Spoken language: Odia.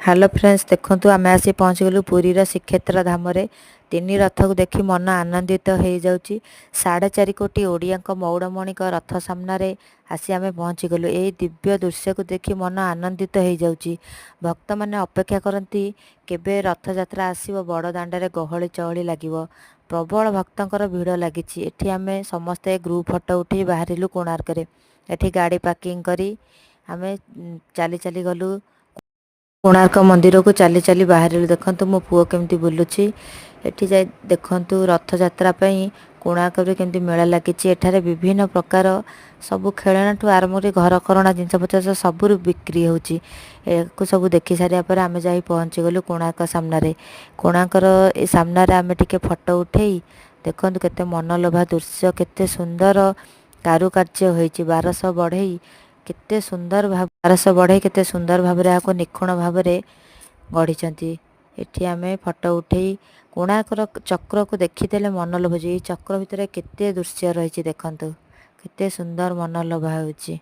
ହ୍ୟାଲୋ ଫ୍ରେଣ୍ଡସ୍, ଦେଖନ୍ତୁ, ଆମେ ଆସି ପହଞ୍ଚିଗଲୁ ପୁରୀର ଶ୍ରୀକ୍ଷେତ୍ର ଧାମରେ। ତିନି ରଥକୁ ଦେଖି ମନ ଆନନ୍ଦିତ ହେଇଯାଉଛି। 4.5 କୋଟି ଓଡ଼ିଆଙ୍କ ମଉଡ଼ମଣିଙ୍କ ରଥ ସାମ୍ନାରେ ଆସି ଆମେ ପହଞ୍ଚିଗଲୁ। ଏହି ଦିବ୍ୟ ଦୃଶ୍ୟକୁ ଦେଖି ମନ ଆନନ୍ଦିତ ହେଇଯାଉଛି। ଭକ୍ତମାନେ ଅପେକ୍ଷା କରନ୍ତି, କେବେ ରଥଯାତ୍ରା ଆସିବ, ବଡ଼ ଦାଣ୍ଡରେ ଗହଳି ଚହଳି ଲାଗିବ। ପ୍ରବଳ ଭକ୍ତଙ୍କର ଭିଡ଼ ଲାଗିଛି ଏଠି। ଆମେ ସମସ୍ତେ ଗ୍ରୁପ୍ ଫଟୋ ଉଠେଇ ବାହାରିଲୁ କୋଣାର୍କରେ। ଏଠି ଗାଡ଼ି ପାର୍କିଂ କରି ଆମେ ଚାଲି ଚାଲି ଗଲୁ କୋଣାର୍କ ମନ୍ଦିରକୁ। ଚାଲି ଚାଲି ବାହାରିଲୁ। ଦେଖନ୍ତୁ, ମୋ ପୁଅ କେମିତି ବୁଲୁଛି। ଏଠି ଯାଇ ଦେଖନ୍ତୁ, ରଥଯାତ୍ରା ପାଇଁ କୋଣାର୍କରେ କେମିତି ମେଳା ଲାଗିଛି। ଏଠାରେ ବିଭିନ୍ନ ପ୍ରକାର ସବୁ ଖେଳଣାଠୁ ଆରମ୍ଭ କରି ଘରକରଣା ଜିନିଷପତ୍ର ସବୁରୁ ବିକ୍ରି ହେଉଛି। ଏହାକୁ ସବୁ ଦେଖି ସାରିବା ପରେ ଆମେ ଯାଇ ପହଞ୍ଚିଗଲୁ କୋଣାର୍କ ସାମ୍ନାରେ। କୋଣାର୍କର ଏ ସାମ୍ନାରେ ଆମେ ଟିକେ ଫଟୋ ଉଠେଇ, ଦେଖନ୍ତୁ କେତେ ମନଲୋଭା ଦୃଶ୍ୟ, କେତେ ସୁନ୍ଦର କାରୁକାର୍ଯ୍ୟ ହୋଇଛି। 1200 ବଢ଼େଇ କେତେ ସୁନ୍ଦର ଭାବ 1200 ବଢ଼େଇ କେତେ ସୁନ୍ଦର ଭାବରେ ଏହାକୁ ନିଖୁଣ ଭାବରେ ଗଢ଼ିଛନ୍ତି। ଏଠି ଆମେ ଫଟୋ ଉଠେଇ କୋଣାର୍କର ଚକ୍ରକୁ ଦେଖିଦେଲେ ମନ ଲୋଭୁଛି। ଏଇ ଚକ୍ର ଭିତରେ କେତେ ଦୃଶ୍ୟ ରହିଛି, ଦେଖନ୍ତୁ କେତେ ସୁନ୍ଦର ମନଲୋଭା ହେଉଛି।